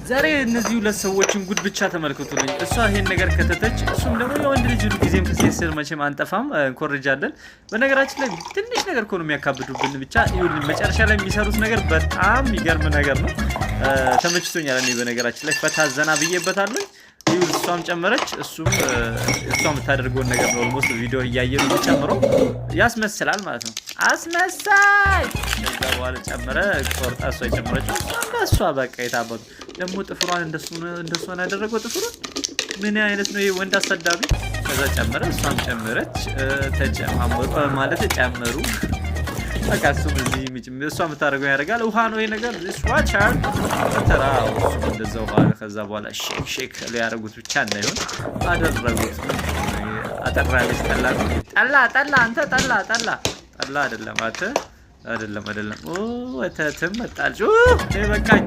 ዛሬ እነዚህ ሁለት ሰዎችን ጉድ ብቻ ተመልክቱልኝ። እሷ ይሄን ነገር ከተተች፣ እሱም ደግሞ የወንድ ልጅ ሁሉ ጊዜም ከሴት ስር መቼም አንጠፋም፣ እንኮርጃለን። በነገራችን ላይ ትንሽ ነገር እኮ ነው የሚያካብዱብን። ብቻ ይኸውልኝ መጨረሻ ላይ የሚሰሩት ነገር በጣም የሚገርም ነገር ነው። ተመችቶኛል። እኔ በነገራችን ላይ ፈታ ዘና ብዬበታለሁ። ይኸውልህ እሷም ጨመረች፣ እሱም እሷ የምታደርገውን ነገር ነው almost ቪዲዮ እያየ ነው የሚጨምረው። ያስመስላል ማለት ነው። አስመሳይ። ከዛ በኋላ ጨመረ፣ ቆርጣ እሷ የጨመረችው እሷም በእሷ በቃ የታባቱ ደግሞ ጥፍሯን እንደሱ ነው ያደረገው። ጥፍሩን ምን አይነት ነው ይሄ ወንድ አሰዳቢ? ከዛ ጨመረ፣ እሷም ጨመረች፣ ተጨማመሩ ማለት ጨመሩ። በቃ እሱም እዚህ እሷ የምታደርገው ያደርጋል። ውሃ ነው ይሄ ነገር፣ water ተራ። እሱም እንደዛ ውሃ። ከዛ በኋላ shake shake ሊያደርጉት ብቻ እንዳይሆን አደረጉት። አጠራለች። ጠላ ጠላ ጠላ፣ አንተ ጠላ ጠላ ጠላ አይደለም፣ አንተ አይደለም አይደለም። ወተትም መጣልሽ። በቃኝ።